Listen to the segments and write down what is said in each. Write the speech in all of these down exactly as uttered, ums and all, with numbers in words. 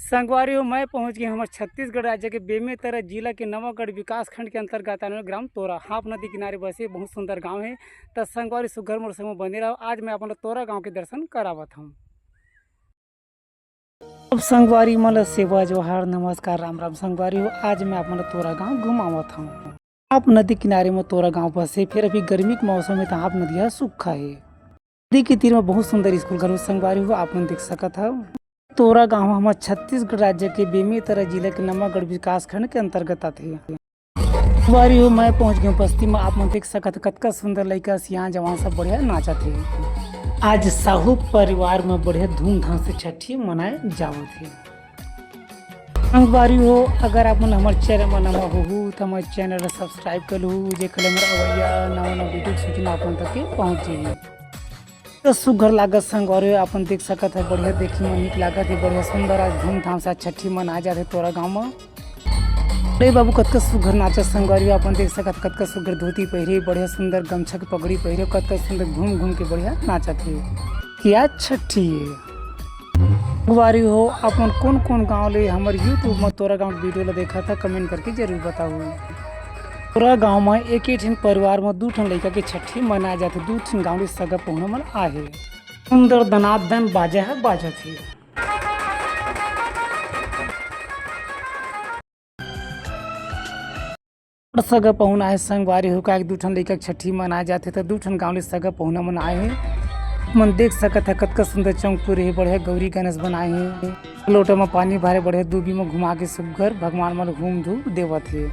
संगवारी हो, मैं पहुंच गए हमर छत्तीसगढ़ राज्य के बेमेतरा जिला के नवागढ़ विकासखंड के अंतर्गत आने वाले ग्राम तोरा। हाप नदी किनारे बसे बहुत सुंदर गांव है। त संगवारी, सुघर मोर संग बने रहो। आज मैं अपन तोरा गांव के दर्शन करावत हूँ। अब संगवारी मन ल सेवा जोहार, नमस्कार, राम राम। संगवारी हो, आज मैं अपन तोरा गांव घुमावत हूँ। हाप नदी किनारे में तोरा गांव बसे, फिर अभी गर्मी के मौसम में तो हाप नदी ह सूखा है। नदी के तीर में बहुत सुंदर स्कूल घलो संगवारी हो, आप मन देख सकत हव। तोरा गांव हमर छत्तीसगढ़ राज्य के बेमेतरा जिला के नवागढ़ विकासखंड के अंतर्गत आथे। संगवारी हो, मैं पहुंच गए बस्ती में। आप मन देख सकत हव, कतका सुंदर लइका, सियान, जवान सब बढ़िया नाचत हे। आज साहू परिवार में बढ़िया धूमधाम से छठी मनाए जावत हे। संगवारी हो, अगर आप मन हमर चैनल में नवा होहू, त हमर चैनल ला सब्सक्राइब कर लू, जेकर ले हमर अवइया नवा नवा वीडियो के सूचना आप मन तक के पहुंच जाही। त सुघर लागत संगवारी हो, आप मन देख सकत हव, बढ़िया देखे में नीक लागत हे, बढ़िया सुंदर आज धूमधाम से आज छठी मनाए जात हे तोरा गांव में। अरे बाबू, कतका सुघर नाचत संगवारी हो, आप मन देख सकत हव, कतका सुघर धोती पहिरे, बढ़िया सुंदर गमछा के पगड़ी पहिरे, कतका सुंदर घूम घूम के बढ़िया नाचत हे। कि आज छठी हे। संगवारी हो, आप मन कोन कोन गांव ले हमर YouTube म तोरा गांव वीडियो ल देखत हव, comment करके जरूर बताहू। तोरा गांव म एके ठिन परिवार म दू ठन लइका के छठी मनाए जाथे, दू ठिन गांव ले सगा पहुना मन आए हे। सुंदर दनादन बाजा ह बाजत हे। सगा पहुना आए हे संगवारी हो, काहे कि दू ठन लइका के छठी मनाए जाथे, त दू ठन गांव ले सगा पहुना मन आए हे। मन देख सकत हव, कतका सुंदर चौक पुरे हे, बढ़िया गौरी गणेश बनाए हे। लोटा म पानी भरे, बढ़िया दूबी म घुमा के सुघर भगवान मन घूम धूप देवत हे।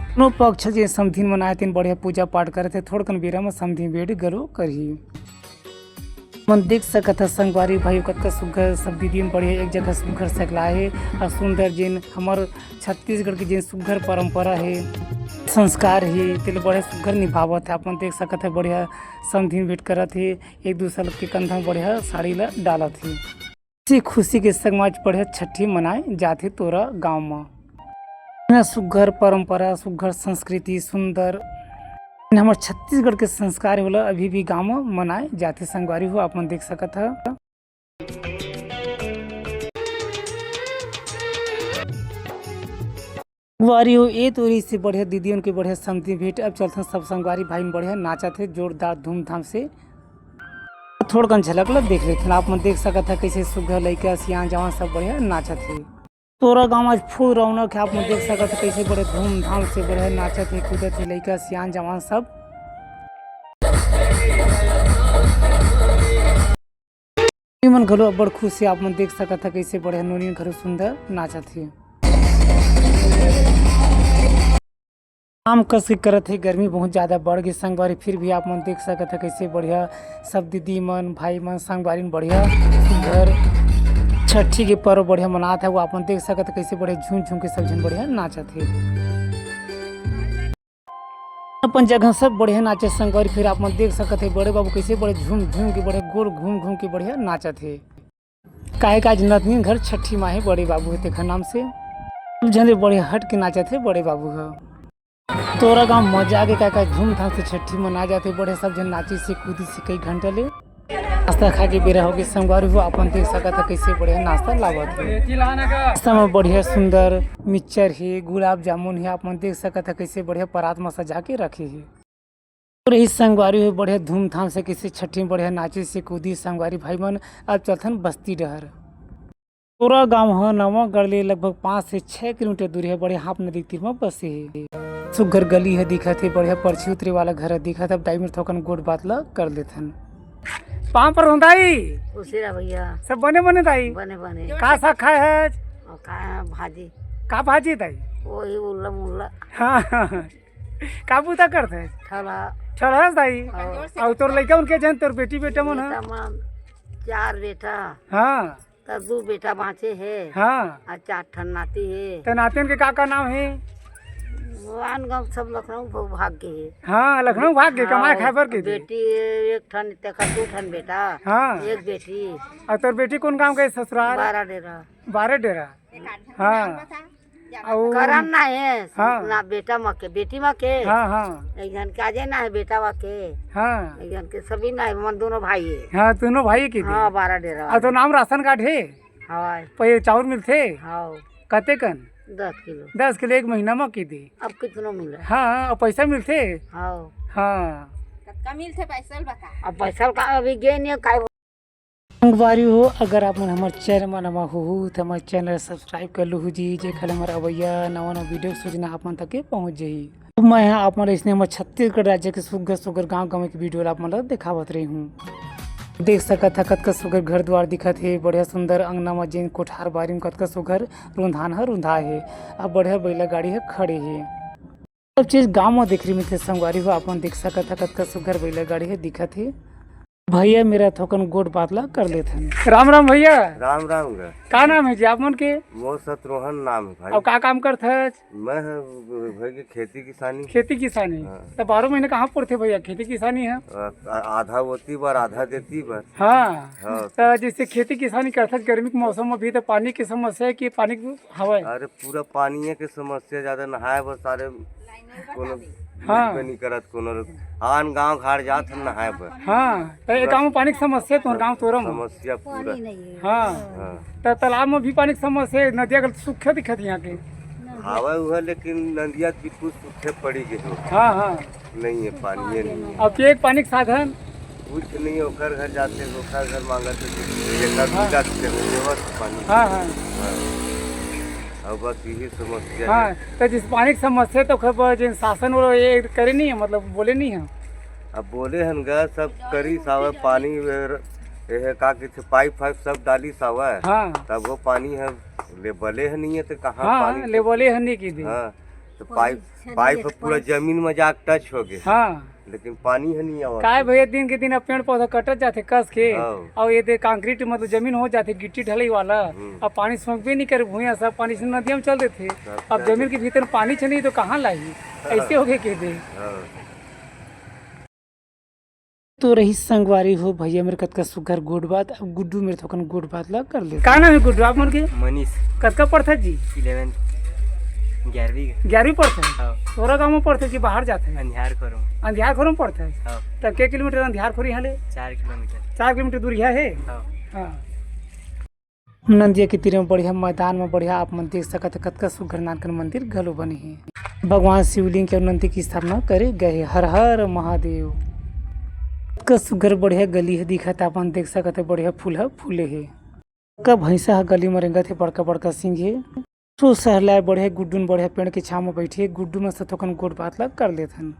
कोनो पक्ष जे समधिन मन आए, तेन बढ़िया पूजा पाठ करत हे, थोड़कन बेरा म समधिन भेंट घलो करही। मन देख सकत हव संगवारी भाई, कतका सुघर सब दीदी मन बढ़िया एक जगह सुघर सकलाए हे। अउ सुंदर जेन हमर छत्तीसगढ़ के जेन सुघर परंपरा हे, संस्कार हे, तेला बढ़िया सुघर निभावत हे। आप मन देख सकत हव, बढ़िया समधिन भेंट करत हे, एक दूसर के कंधा म बढ़िया साड़ी ला डालत हे। खुशी खुशी के संग म आज बढ़िया छठी मनाए जाथे तोरा गांव म। इतना सुघर परंपरा, सुघर संस्कृति, सुंदर हमर छत्तीसगढ़ के संस्कार हे, ओला अभी भी गांव म मनाए जाथे। संगवारी हो, आप मन देख सकत हव। संगवारी हो, ए तो रहिसे बढ़िया दीदी मन के बढ़िया समधी भेंट। अब चलथन सब संगवारी भाई मन बढ़िया नाचत हे जोरदार धूमधाम से। थोड़कन झलक ल देख लेथन। आप मन देख सकत हव, कइसे सुघर लइका, सियान, जवान सब बढ़िया नाचत हे। तोरा गांव आज full रौनक हे। आप मन देख सकत हव, कइसे बड़े धूमधाम से बढ़िया नाचत हे, कूदत हे लइका, सियान, जवान सब। ये मन घलो अब्बड़ खुश हे। आप मन देख सकत हव, कइसे बढ़िया नोनी घलो सुंदर नाचत हे। काम कस के करत हे, गर्मी बहुत ज्यादा बढ़ गे संगवारी, फिर भी आप मन देख सकत हव, कइसे बढ़िया सब दीदी मन, भाई मन, संगवारी मन बढ़िया घर छठी के पर्व बढ़िया मनात हे। वो आप मन देख सकत हव, कइसे बढ़िया झूम झूम के सब झन बढ़िया नाचत हे। अपन जगह सब बढ़िया नाचे संगवारी, फिर आप मन देख सकत हे बड़े बाबू कइसे बड़े झूम झूम के बढ़िया गोल घूम घूम के बढ़िया नाचत हे। काहे कि आज नतनीन घर छठी माँ हे बड़े बाबू हे तेखर नाम से। सब झन ले बढ़िया हट के नाचत हे बड़े बाबू ह। तोरा गांव मजा आगे, काहे कि आज धूमधाम से छठी मनाए जाथे, बढ़िया सब झन नाचिस हे कूदिस हे कई घंटा ले। नाश्ता खाए के बेरा होगे संगवारी हो, आप मन देख सकत हव कइसे बढ़िया नाश्ता लावत हे। नाश्ता में बढ़िया सुंदर मिक्सचर हे, गुलाब जामुन हे, आप मन देख सकत हव कइसे बढ़िया परात में सजा के रखे हे। तो रहिस संगवारी हो, बढ़िया धूमधाम से कइसे छठी में बढ़िया नाचिस हे कूदिस हे संगवारी भाई मन। अब चलथन बस्ती डहर। तोरा गांव ह नवागढ़ ले लगभग पाँच से छह किलोमीटर दूरी हे, बढ़िया हाप नदी के तीर म बसे हे। सुघर गली ह दिखत हे, बढ़िया परछी उतरे वाला घर ह दिखत हे। अब time में थोकन गोठ बात ल कर लेथन। पाँव परहूं दाई। खुशी रह भैया। सब बने बने दाई? बने बने। का साग खाए हस? और खाए हैं भाजी। का भाजी दाई? वही उल्ला मुल्ला। हाँ, हाँ, हाँ। का बूता करत हस? ठला। ठलहस दाई? हाँ। अउ तोर लइका मन के झन, तोर बेटी बेटा मन ह? बेटा मन, चार बेटा। हाँ। त दू बेटा बाँचे हे। हाँ। अउ चार ठन नाती हे। त नातिन के का का नाम हे? आन गाँव सब लखनऊ भ-, भाग गे हे। हाँ, लखनऊ भाग गे, हाँ, कमाए खाए बर गे हे। बेटी एक ठन, तेकर दू ठन बेटा। हाँ। एक बेटी। अउ तोर बेटी कोन गाँव के ससुराल? बारा डेरा। बारा डेरा। हाँ। अउ करन ना हे, हाँ। ना बेटा म के, बेटी म के। हाँ, हाँ। एक झन के अजय ना हे, बेटा म के। हाँ। एक झन के सबीना हे, मन दोनों भाई हे। हाँ, दोनों भाई के हाँ, दे। बारा डेरा अउ तो वाले। नाम राशन कार्ड हे? हवय। पै-, चाउर मिलथे? हव। कतेकन? दस किलो। दस किलो एक महीना म की दे? अब कितनो मिले? हाँ, अब पैसा मिलथे? हव। हाँ। कतका मिलथे पैसा ल बता। अब पैसा ल का अभी गे नहीं, काय संगवारी हो, अगर आप मन हमर चैनल म नवा होहू, त हमर चैनल ल सब्सक्राइब कर लूहू जी, जेखर ले हमर अवइया नवा-नवा वीडियो के सूचना आप मन तक के पहुँच जाही। अब मैं ह आप मन ल अइसने हमर छत्तीसगढ़ राज्य के सुग्घर-सुग्घर गाँव गंवई के वीडियो ल आप मन ल देखावत रही हूँ। देख सकत ह, कतका सुग्घर घर दुआर दिखत हे, बढ़िया सुंदर अंगना म जेन कोठार बारी म कतका सुग्घर रुंधान ह रुंधा हे। अब बढ़िया बइला गाड़ी ह खड़े हे। सब चीज गाँव म देखने मिलथे संगवारी हो, आप मन देख सकत ह, कतका सुग्घर बइला गाड़ी ह दिखत हे। भैया मेर थोकन गोठ बात ला कर लेथन। राम राम भैया। राम राम गा। का नाम हे जी आप मन के? मोर सतरोहन नाम हे भाई। अउ का काम करथच? मैं ह भाई के खेती किसानी। खेती किसानी। हाँ। त बारह महीना कहाँ पड़थे भैया खेती किसानी ह? आ-, आ-, आधा ओती बर, आधा देती बर। हाँ। हाँ। त जैसे खेती किसानी करथच, गर्मी के मौसम म भी त पानी के समस्या हे कि पानी के हवय? अरे पूरा पानिये के समस्या, ज्यादा नहाए बर सारे कोनो हाँ। मिलबे नहीं करत कोनो लोग। आन गाँव घाट जात हन नहाए बर। हाँ, त ये गाँव म पानी के समस्या हे, तोहर गाँव तोरा म? समस्या पूरा। पानी नहीं है। हाँ। हाँ। त तालाब म भी पानी के समस्या हे, नदिया के सूखे दिखत हे यहाँ के। हवय उहे, लेकिन नदिया बिल्कुल सूखे पड़ी गे हे। हाँ, हाँ। नहीं है, पानी नहीं है। अब के पानी के साधन? कुछ नहीं, ओकर घर जाथे, ओकर घर मांगत हे, जेकर हाँ। पूजा के देवत पानी। हाँ, हाँ। हाँ। अब बस यही समस्या हाँ, हे। त जिस पानी के समस्या हे, त ओकर बर जेन शासन वाला ये करे नहीं हे, मतलब बोले नहीं हे? अब बोले हन गा, सब करी सावय पानी, वे-, ये का कहथे, पाइप फाइप सब डाली सावय। हाँ। तब वो पानी हे, लेबले हे नहीं हे, त कहाँ हाँ, पानी लेबले हे नहीं की दी। हाँ, त पाइप, पाइप ह पूरा जमीन म जाके टच हो गे। हाँ। लेकिन पानी ह नहीं आवत। काय भैया, दिन के दिन अब पेड़ पौधा कटत जाथे कस के, हाँ। अउ ये दे कंक्रीट मतलब जमीन हो जाथे गिट्टी ढलई वाला, हम्म। अब पानी सोंकबे नहीं करे भुइयां, सब पानी से नदिया म चल देथे। सब अब चल जमीन देथे। के भीतर पानी छ नहीं तो कहाँ लाही? हाँ। ऐसे हो गए कह दे। हाँ। तो रही संगवारी हो भैया मेर कतका सुग्घर गोठ बात, अब गुड्डू मेर थोकन गोठ बात ला कर ले। का नाम हे गुड्डू आप मन के? मनीष। कतका पढ़थस जी? इलेवेंथ, ग्यारहवीं। ग्यारहवीं पढ़थस? हाँ। तोरा गाँव म पढ़थस कि बाहर जाथस? अंधियार खोरो। अंधियार खोरो म पढ़थस? हाँ। त के किलोमीटर अंधियार खोरो यहाँ ले? चार किलोमीटर। चार किलोमीटर दूरिहा हे? हाँ। हाँ। नंदिया के तीर म बढ़िया मैदान म बढ़िया आप मन देख सकत ह, कतका सुग्घर नानकन मंदिर घलो बने हे। भगवान शिवलिंग के नंदी की स्थापना करे गए हे। हर हर महादेव। कतका सुग्घर बढ़िया गली ह दिखत, आप मन देख सकत ह, बढ़िया फूल ह फूले हे। का भैंसा ह गली म रेंगत हे, बड़का बड़का सींग हे। सो सहर लाए बढ़िया गुड्डू न बढ़िया पेड़ के छाँव म बैठे हे। गुड्डू मन से थोकन गोठ बात ला कर लेथन।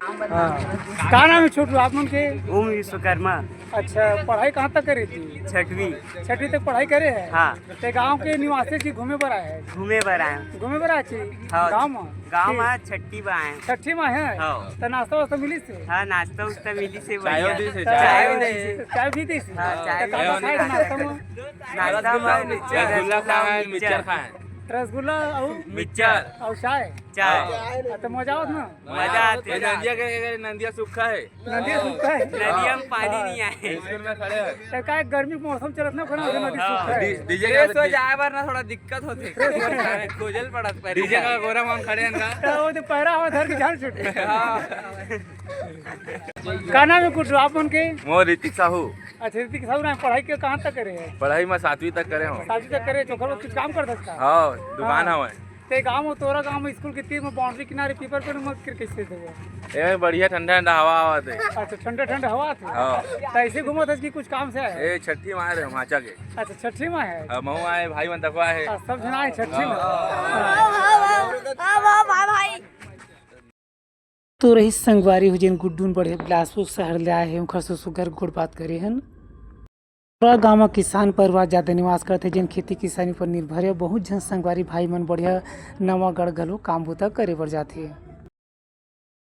हाँ। का नाम हे छोटू आप मन के? ओम विश्वकर्मा। अच्छा, पढ़ाई कहाँ तक करे जी? छठवीं। छठवीं तक पढ़ाई करे हे? हाँ। ते गाँव के निवासी जी घूमे बर आए हे? घूमे बर आए। घूमे बर आए छी? हाँ। गाँव म? गाँव म छट्ठी बा आए। छट्ठी म हे? हाँ। त नाश्ता वास्ता मिलिस हे? हाँ, नाश्ता उस्ता मिलिस हे, चाय बढ़िया। दिस हे, चाय चाय दिस हे। चाय भी दिस हे? हाँ, चाय त का भी का खाए दिस हे। नाश्ता म? नाश्ता म रसगुल्ला, रसगुल्ला खाए, मिक्सचर खाए। रसगुल्ला अउ मिक्सचर। अउ चाय? चाय। हाँ, त मजा आवत ना? मजा आथे। ये नंदिया के, के, नंदिया सूखा हे। नंदिया सूखा हे? नदिया म पानी हाँ। नहीं आए। स्कूल में खड़े हैं। त का गर्मी के मौसम चलत ना, खड़ा नदी हाँ। सूखा हे। डी-, डीजे का फ्रेश हो जाए बर ना थोड़ा दिक्कत होथे। खोजल पड़त पर। डीजे का गोरा मन खड़े हैं ना। त वो तो पैरा हवा धर के झाड़ छूटे। हाँ। का नाम हे कुछ आप मन के? मोर ऋतिक साहू। अच्छा, ऋतिक साहू ना, पढ़ाई के कहाँ तक करे हे? पढ़ाई मैं सातवीं तक करे हूँ। सातवीं तक करे, चोखर कुछ काम करथस का? हाँ, दुकान हाँ। हवय। ते गाँव म, तोरा गाँव म स्कूल के तीर म बाउंड्री किनारे पीपर पेड़ म के-, कैसे देबो? ए, बढ़िया ठंडा ठंडा हवा आवत हे। अच्छा, ठंडा ठंडा हवा आथे? हाँ। त ऐसे घूमत हस कि कुछ काम से आए? ए, छट्ठी म आए रहे, माचा के। अच्छा, छट्ठी म आए? हाँ, महू आए, भाई मन तको आए। हाँ, सब झन आए छट्ठी म। हाँ। हाँ, हाँ, हाँ, हाँ, हाँ, भाई। तो रही संगवारी हो, जेन गुड्डू न बढ़िया बिलासपुर शहर ले आए हे, उनकर से सुग्घर गोठ बात करे हन। तोरा गाँव म किसान परिवार जादा निवास करथे, जेन खेती किसानी पर निर्भर हे। बहुत झन संगवारी भाई मन बढ़िया नवागढ़ घलो काम बूता करे बर जाथे।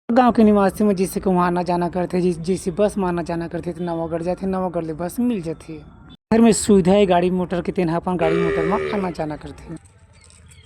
गाँव के निवासी मन जैसे कि वहाँ आना जाना करथे, जै-, जैसे बस म आना जाना करथे, त नवागढ़ जाथे, नवागढ़ ले बस मिल जाथे। घर में सुविधा हे गाड़ी मोटर के, तेन ह अपन गाड़ी मोटर म आना जाना करथे।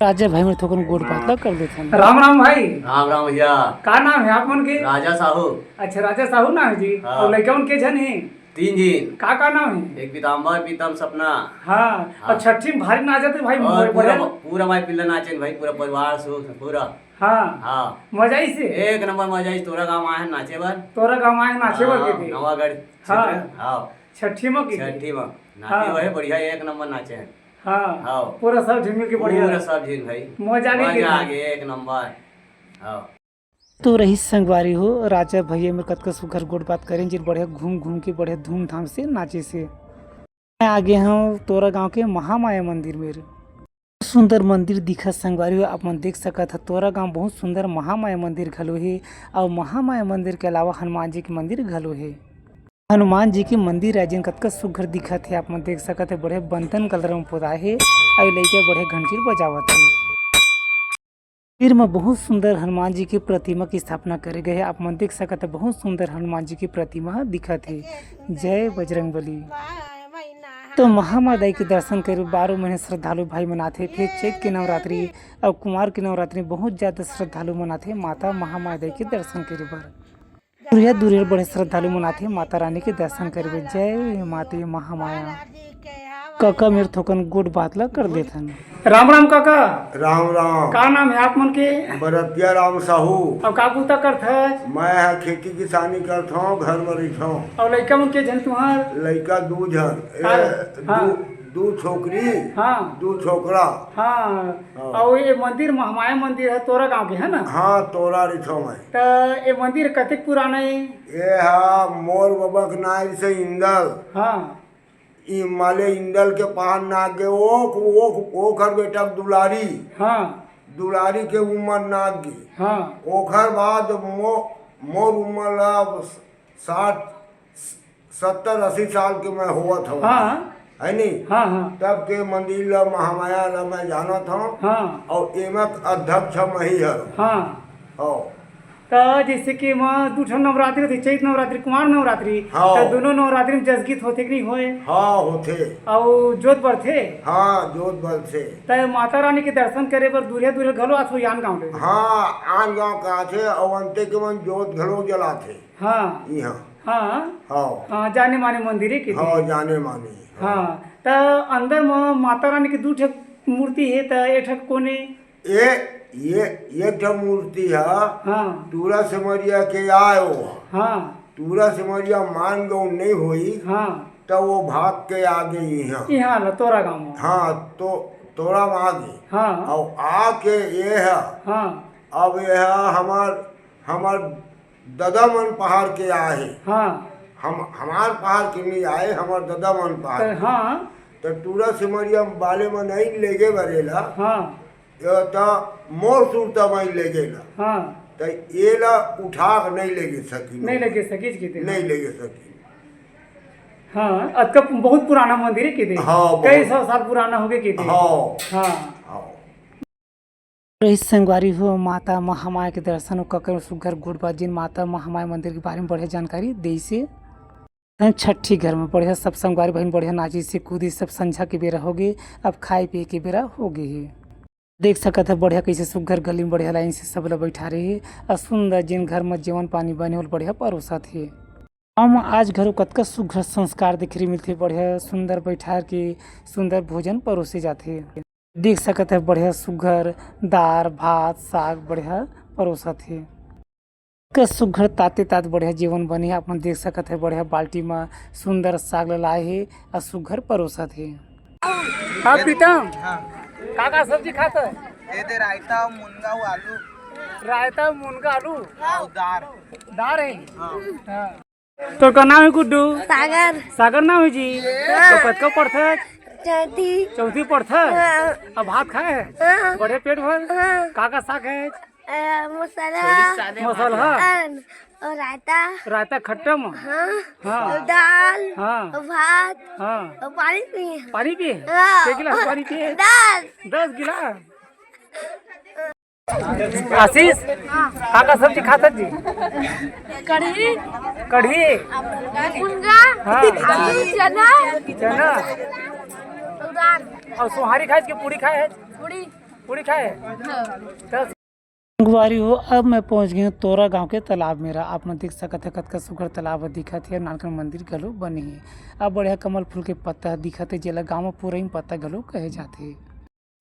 राजा भाई मन थोकन गोठ बात ला कर देथन। राम राम भाई। राम राम भैया। का नाम हे आप मन के? राजा साहू। अच्छा, राजा साहू नाम हे जी। हाँ। अउ लइका मन के झन हे? तीन झिन। का का नाम हे? एक पीताम्बर, पीतम, सपना। हाँ। हाँ। अउ छट्ठी म भारी नाचत हे भाई, और मोर पूरा, बगल। पूरा माई पिल्ला नाचेन भाई, पूरा परिवार सो, पूरा। हाँ। हाँ। मजा आइस हे? एक नंबर मजा आइस, तोरा गाँव आए हन नाचे बर। तोरा गाँव आए हन नाचे बर हाँ, के दे। नवागढ़ हाँ। क्षेत्र। हाँ। छट्ठी म की छट्ठी म। नाचे हाँ। बर हे, बढ़िया एक नंबर नाचे हन। हाँ, हाँ। पूरा सब झिन मिल के बढ़िया पूरा रहा। सब झिन भाई। मजा आ गई मजा कि आ नहीं? गई, एक नंबर। हाँ। तो रही संगवारी हो, राजा भैया मेर कतका सुघर गोठ बात करेन, जेन बढ़िया घूम घूम के बढ़िया धूमधाम से नाचे से। मैं आ गे हूँ तोरा गांव के महामाया मंदिर मेर। सुंदर मंदिर दिखत संगवारी हो, आप मन देख सकत ह, तोरा गांव बहुत सुंदर महामाया मंदिर घलो हे, अउ महामाया मंदिर के अलावा हनुमान जी के मंदिर घलो हे। हनुमान जी के मंदिर आय, जेन कतका सुघर दिखत हे, आप मन देख सकत ह, बढ़िया बंदन कलर में पोताय हे, अउ लइका बढ़िया घंटी बजावत हे। मंदिर में बहुत सुंदर हनुमान जी के प्रतिमा की स्थापना करे गए हे, आप मन देख सकत ह, बहुत सुंदर हनुमान जी के प्रतिमा दिखत हे। जय बजरंग बली। तो महामाया दाई के दर्शन करे बारह महीने श्रद्धालु भाई मन आथे, फिर चैत के नवरात्रि अउ कुमार के नवरात्रि में बहुत ज्यादा श्रद्धालु मन आथे माता महामाया दाई के दर्शन करे बर। दूरिया दूरिया बड़े श्रद्धालु मन आथे माता रानी के दर्शन करे बर। जय माते महामाया। कका मेर थोकन गोठ बात ला कर देथन। राम राम काका। राम राम। का नाम हे आप मन के? बरतिया राम साहू। अउ का बूता करथस? मैं ह खेती किसानी करथौं, घर म रहिथौं। अउ लइका मन के झन तुंहर? लइका दू झन। ए, हाँ, दू, हाँ। दू छोकरी, हाँ। दू छोकरा। हाँ। हाँ। अउ ये मंदिर महामाया मंदिर हे, तोरा गांव के हे ना? हाँ, तोरा रहिथौं मैं। त ये मंदिर कतेक पुराना हे? ये हा मोर बबा के नाई से इंदल। हाँ। ई माले इंदल के पार नाग गे, ओख, ओख, ओखर बेटा के दुलारी। हाँ। दुलारी के उमर नाग गे। हाँ। ओखर बाद मो-, मोर उमर ला साठ, सत्तर अस्सी साल के मैं होवत हवं। हाँ। है नी? हाँ, हाँ। तब के मंदिर ला, महामाया ला मैं जानत हवं। हाँ। अउ एमा अध्यक्ष मैं ही हरौं। हाँ। हव। त जइसे कि एमा दू ठन नवरात्रि होथे, चैत नवरात्रि, कुमार नवरात्रि, हाँ। त दूनों नवरात्रि में जसगीत होथे कि नहीं होय? हाँ, होथे। अउ जोत बरथे? हाँ, जोत बरथे। त माता रानी के दर्शन करे बर दूरिहा दूरिहा घलो आथे आन गाँव ले? हाँ, आन गाँव के आथे, अउ अंते के मन जोत घलो जलाथे। हाँ। इहाँ। हाँ। हाँ। हाँ, जाने माने मंदिर हे कि हाँ, नहीं? जाने माने। हाँ, त अंदर म माता रानी के दू ठे मूर्ति हे, त एक ठक कोन ए? ए, ये, ये ठो मूर्ति ह, हाँ। टूरा सेमरिया के आय ओ। हाँ। टूरा सेमरिया मान गौ नहीं होई, हाँ। त वो भाग के आ गई इहाँ। इहाँ ल तोरा गाँव म। हाँ, तो तोरा म आ गई। हाँ। अउ आके ये ह, हाँ। अब ये ह हमर, हमर ददा मन पहार के आए हे। हाँ। हम, हमार पहार के नहीं आए, हमर ददा मन पहार त, के। हाँ। त टूरा सेमरिया वाले मन नहीं लेगे बरेला। हाँ। ये त मोर सुरता मई लेगे ला। हाँ। त ये ला उठा के नहीं लेगे सकी। नहीं लेगे सकी, जी, नहीं लेगे सकी। हाँ, अतका बहुत पुराना मंदिर हे कि दे? हाँ, कई बहुत। सौ साल पुराना होगे कि दे? हाँ। हाँ। हाँ। रहिस संगवारी हो, माता महामाया के दर्शन अउ ककर सुग्घर गोठ बात, जेन माता महामाया मंदिर के बारे में बढ़िया जानकारी देइस हे। छट्ठी घर में बढ़िया सब संगवारी बहिन बढ़िया नाचिस हे, कूदिस हे, सब संझा के बेरा होगे, अब खाए पिए के बेरा होगे हे। देख सकत ह बढ़िया कइसे सुग्घर गली में बढ़िया लाइन से सब ला बैठारे हे, अउ सुंदर जेन घर में जेवन पानी बने ओला बढ़िया परोसत हे। गाँव में आज घलो कतका सुग्घर संस्कार देखे मिलथे, बढ़िया सुंदर बैठार के सुंदर भोजन परोसे जाथे। देख सकत ह बढ़िया सुग्घर दार, भात, साग बढ़िया परोसत हे। का सुग्घर ताते तात बढ़िया जेवन बने हे। आप मन देख सकत ह बढ़िया बाल्टी म सुंदर साग ल लाए हे अउ सुग्घर परोसत हे। हाँ प्रीतम, हाँ। का का सब्जी खात ह? ये दे रायता, मुनगा अउ आलू। रायता, मुनगा, आलू? हाँ, दार। दार हे? हाँ। हाँ। तोर का नाम हे गुड्डू? सागर। सागर नाम हे जी। हाँ। त कतका पढ़थस? चौथी। चौथी पढ़थस? हाँ। अब भात खाए हे? हाँ। बढ़िया पेट भर? हाँ। का का साग हे? अ, मसाला। मसाला? अन, अउ रायता। रायता खट्टा म? हाँ। हाँ। अउ दाल। हाँ। अउ भात। हाँ। अउ पानी पिए। पानी पिए? हाँ। के गिलास पानी पिए? दस। दस गिलास? आशीष, हाँ। का का सब्जी खाथस जी? कढ़ी। कढ़ी? मुनगा। हाँ। आलू, चना। चना। अउ दार। अउ सोहारी खाए कि पूड़ी खाए हे? पूड़ी। पूड़ी खाए हे? हाँ। त संगवारी हो, अब मैं पहुंच गे हूं तोरा गांव के तालाब मेरा। आप मन देख सकत ह कतका सुघर तालाब दिखत हे, नानकन मंदिर घलो बने हे। अब बढ़िया कमल फूल के पत्ता दिखत हे, जेला गांव म पुरइन पत्ता घलो कहे जाथे।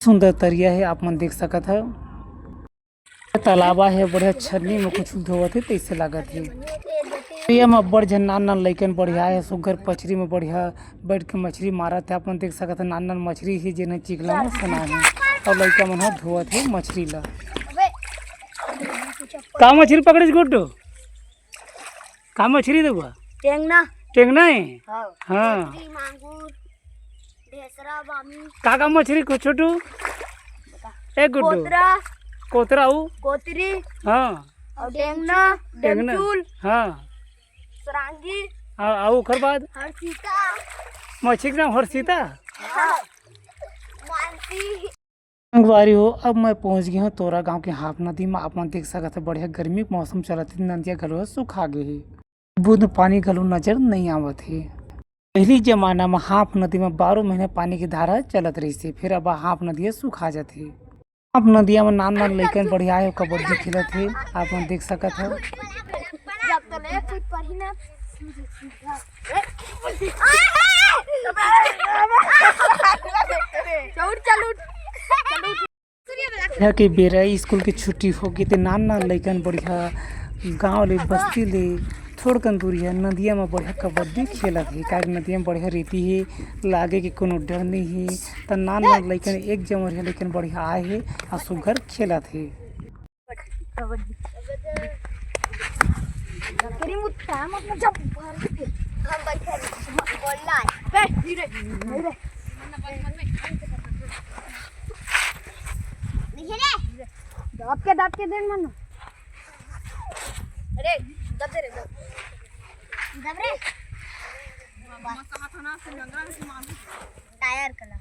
सुंदर तरिया हे, आप मन देख सकत ह। तालाब हे, बढ़िया छन्नी में कुछ धोवत हे, तइसे लागत हे। ये म अब्बड़ झन नान नान लइकन बढ़िया हे, सुग्घर पचरी म बढ़िया बइठ के मछरी मारत हे। आप मन देख सकत हे, नान नान मछरी हे, जेन ह चिखला म सना हे, अउ लइका मन ह धोवत हे मछरी ला। का मछरी पकड़िस गुड्डू? का मछरी दे बा? टेंगना। टेंगना हे? हाँ। हाँ। मछरी, मांगुर, ढेसरा, बामी। का का मछरी को छोटू? ए गुड्डू। कोतरा। कोतरा ऊ? कोतरी। हाँ। अउ टेंगना, टेंगना। डेमचुल। हाँ। सरांगी। हाँ, अउ ओकर बाद? हरसीता। मछरी के नाम हरसीता? हाँ। मानसी। संगवारी हो, अब मैं पहुंच गे हंव तोरा गांव के हांफ नदी म। आप मन देख सकत हे, बढ़िया गर्मी के मौसम चलत हे, नदिया घलो ह सुखा गे हे, बूंद पानी घलो नजर नइ आवत हे। पहिली जमाना म हांफ नदी म बारो महीना पानी के धारा चलत रहिस हे, फेर अब हांफ नदी ह सुखा जात हे। हांफ नदिया म नान नान लइकन बढ़िया हे, कबड्डी खेलत हे, आप मन देख सकत हव। जब तो ले कुछ पढ़ी ना। चल उठ, चल उठ। यहाँ के बेरा स्कूल के छुट्टी होगे ते नान नान लइकन बढ़िया गांव ले, बस्ती ले थोड़कन दूरिहा नदिया म बढ़िया कबड्डी खेलत हे, काहे कि नदिया म बढ़िया रेती हे, लागे के कोनो डर नइ हे। त नान नान लइकन एक जमरिहा लइकन बढ़िया आए हे अउ सुघर खेलत हे। कबड्डी। तेरी मुट्ठा, मतलब, जब भर के हम बैठे हैं, बोलना है। बैठ, धीरे, धीरे। देखिए रे। दाब के, दाब के दे, मनु। अरे, दब दे रे, दब। दब रे। Tyre colour.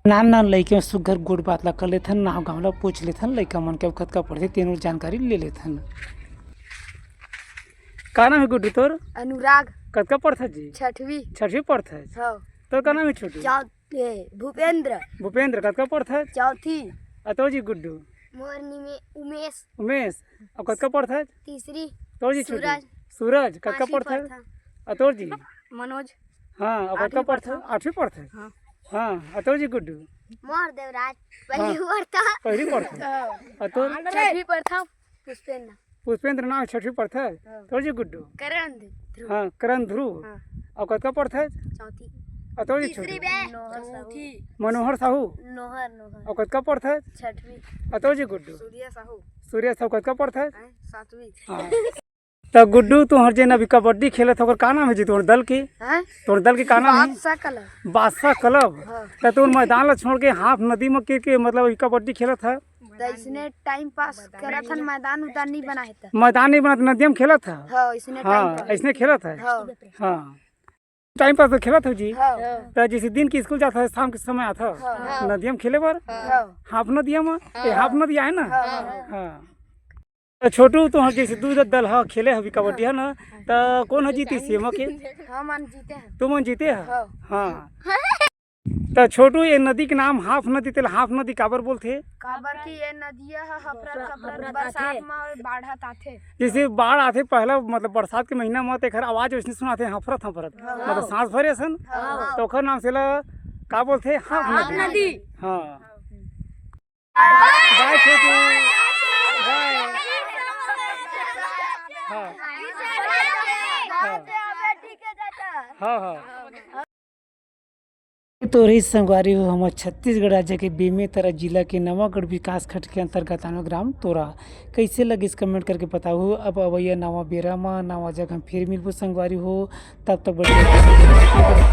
नान नान लइके सुघर गोठ बात ला कर लेथन, नाव गांव ला पूछ लेथन, लइका मन के अब कतका पढ़थे तेनो जानकारी ले लेथन। का नाम हे गुड्डू तोर? अनुराग। कतका पढ़थस जी? छठवीं। छठवीं पढ़थस? हाँ। तोर का नाम हे छोटू? चौ-, ए, भूपेंद्र। भूपेंद्र, कतका पढ़थस? चौथी। अउ तोर जी गुड्डू? मोर निमे-, उमेश। उमेश, अउ कतका पढ़थस? तीसरी। तोर जी छोटू? सूरज। सूरज, कतका पांचवी पढ़थस? पढ़थस। अउ तोर जी? मनोज। हाँ, अउ कतका आठवीं पढ़थस? पढ़थस। आठवीं पढ़थस? हाँ। हाँ, अउ तोर जी गुड्डू? मोर देवराज, हाँ। पहली पढ़थस। पहली पढ़थस। हाँ। अउ तोर? छठवीं पढ़थस, पुष्पेंद्र। पुष्पेंद्र नाम छठवीं पढ़थस? हाँ। तोर जी गुड्डू? करण ध्रुव। हाँ, करण ध्रुव। हाँ। अउ कतका पढ़थस? चौथी। अउ तोर जी तीसरी छोटू? बे। नोहर साहू। चौथी। मनोहर साहू? नोहर, नोहर। अउ कतका पढ़थस? छठवीं। अउ तोर जी गुड्डू? सूर्या साहू। सूर्या साहू कतका पढ़थस? हैं, सातवीं। हाँ। त गुड्डू, तुंहर जेन अभी कबड्डी खेलत हव, ओकर का नाम हे जी तुंहर दल के? हैं? तुंहर दल के का नाम हे? बादशाह क्लब। बादशाह क्लब। हाँ। त तुंहर मैदान ला छोड़ के हांफ नदी म के, के मतलब ई कबड्डी खेलत हव? त इसने टाइम पास करत हन, मैदान उदान नइ बना हे त। मैदान नइ बना त नदिया म खेलत हव? हाँ, इसने हाँ, टाइम पास। अइसने खेलत हव? हाँ। हाँ। टाइम पास तो खेलत हव जी। हाँ। त जइसे दिन के स्कूल जात हव, शाम के समय आत हव हाँ। नदिया म खेले बर? हाँ। हांफ नदिया म? ए, हांफ नदी आय ना? हाँ। हाँ। त छोटू, तुंहर जइसे दू दल ह खेले हव कबड्डी, हे ना? त कोन ह जीतिस एमा के? हमन जीते हन। तुमन जीते हव? हाँ। हाँ। त छोटू, ए नदी के नाम हांफ नदी, तेला हांफ नदी काबर बोलथे? काबर कि ए नदिया ह हफरत हफरत बरसात म बाढ़त आथे। जइसे बाढ़ आथे पहला, मतलब बरसात के महीना म, तेखर आवाज वइसने सुनाथे, हफरत हफरत, हाँ। मतलब सांस भरे असन। हाँ। त ओखर नाम से एला का बोलथे? हांफ हांफ नदी। नदी। हाँ। बाय छोटू। बाय। हाँ। हाँ। हाँ, हाँ। तो रहिस संगवारी हो, हमर छत्तीसगढ़ राज्य के बेमेतरा जिला के नवागढ़ विकास खंड के अंतर्गत आनो ग्राम तोरा। कइसे लगिस, comment करके बताहू। अब अवइया नवा बेरा म नवा जगह म फिर मिलबो संगवारी हो, तब तक बढ़िया।